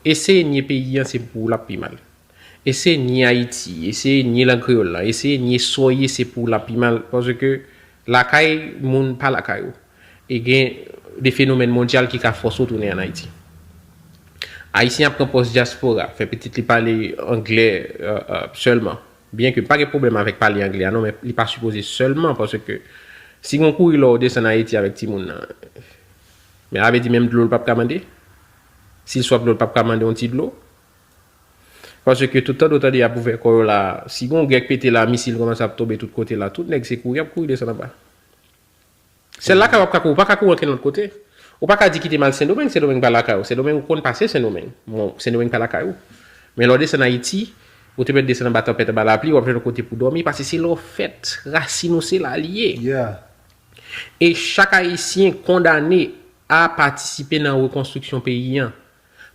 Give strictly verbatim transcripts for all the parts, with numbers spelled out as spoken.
Eseye nye peyi an, se pou w l ap pi mal. Eseye nye Ayiti, eseye nye lang kreyòl la, eseye nye sa w ye, se pou w l ap pi mal. Paske lakay moun pa lakay ou. E gen de fenomèn mondyal ki ka fòse w tounen ann Ayiti. Ayisyen ap pran pòz dyaspora, fè pitit li pale anglè sèlman. Byenke m pa gen pwoblèm avèk pale anglè a non, men li pa sipoze sèlman, paske si gon kouri lò w desann Ayiti avèk timoun nan, men sa vle di menm dlo l p ap ka mande? Si l swaf dlo, l p ap ka mande yon ti dlo? Paske tout tande w tande y ap ouvè kò yo la, si gon gè k pete la, misil kòmanse ap tonbe tout kote la, tout nèg se kouri y ap kouri desann anba. Sèl lakay w ap ka kouri, ou pa ka kouri ankenn lòt kote. Ou pa ka di kite m al Sendomeng, Sendomeng pa lakay ou. Sendomeng ou konn pase Sendomeng. Bon, Sendomeng pa lakay ou. Men lè w desann Ayiti, ou te mèt desann anba tanpèt, anba lapli, w ap jwenn yon kote pou dòmi, paske se la w fèt, rasin ou se la l ye. E chak Ayisyen kondane a patisipe nan rekonstriksyon peyi an,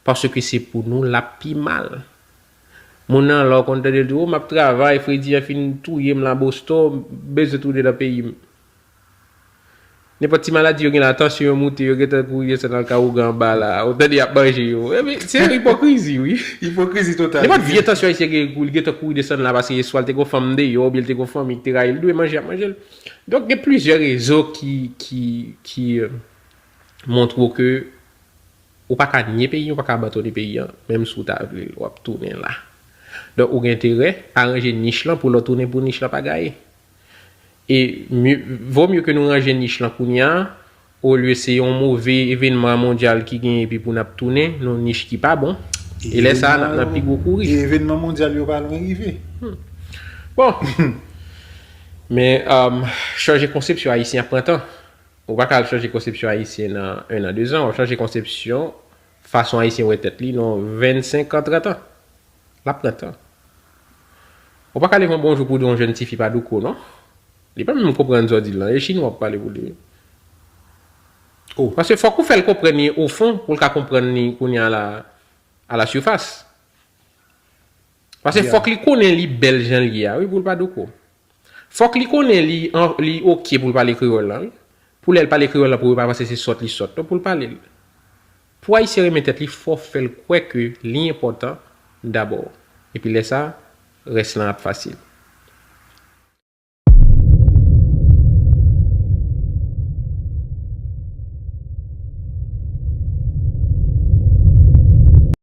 paske se pou nou l ap pi mal. Moun nan la, w konn tande l di, o, m ap travay, fredi an fin touye m la Boston, m bezwen tounen nan peyi m. Nenpòt ti maladi yo gen la, tansyon yo moute, yo gentan kouri desann nan ka ougan anba la, ou tande y ap manje yo. Epi, se yon ipokrizi, wi. Ipokrizi total. Nenpòt vye tansyon ayisyen gen, li gentan kouri desann la paske swa l te gon fanm deyò, oubyen l te gon fanmi ki te rayi l, li dwe manje, y ap manje l. Donk, gen plizyè rezon ki, ki, ki, euh, montre w ke ou pa ka nye peyi an, ou pa ka abandone peyi an, menm si w ta vle l, w ap tounen la. Donk, ou gen enterè aranje nich lan pou lè w tounen pou nich lan pa gaye. E mye, vo mye ke nou ranje nich lan kounye a, olye se yon move evènman mondyal ki genyen epi pou n ap tounen nan yon nich ki pa bon. E lè sa a, n ap nan pi gwo kouri. E evènman mondyal yo pa lwen rive. Bon. Men, um, chanje konsepsyon ayisyen ap pran tan. Ou pa ka al chanje konsepsyon ayisyen nan en an, de zan. W ap chanje konsepsyon, fason ayisyen wè tèt li nan vennsenk an, trant an. L ap pran tan. Ou pa ka leve yon bonjou pou di yon jèn tifi pa douko, non. Li pa menm konprann sa w di l lan. E chinwa w ap pale pou li. Paske fòk ou fè l konprann li ofon pou l ka konprann li kounye a la, à la surface. Paske fòk li konnen li bèl jan l ye a, wi, pou l pa douko. Fòk li konnen li, an, li oke pou l pale kreyòl la, wi. Pou lè l pale kreyòl la, pou yo pa panse se sòt li sòt, non, pou l pale l. Pou ayisyen renmen tèt li, fò w fè l kwè ke li enpòtan dabò. Epi lè sa, rès lan ap fasil.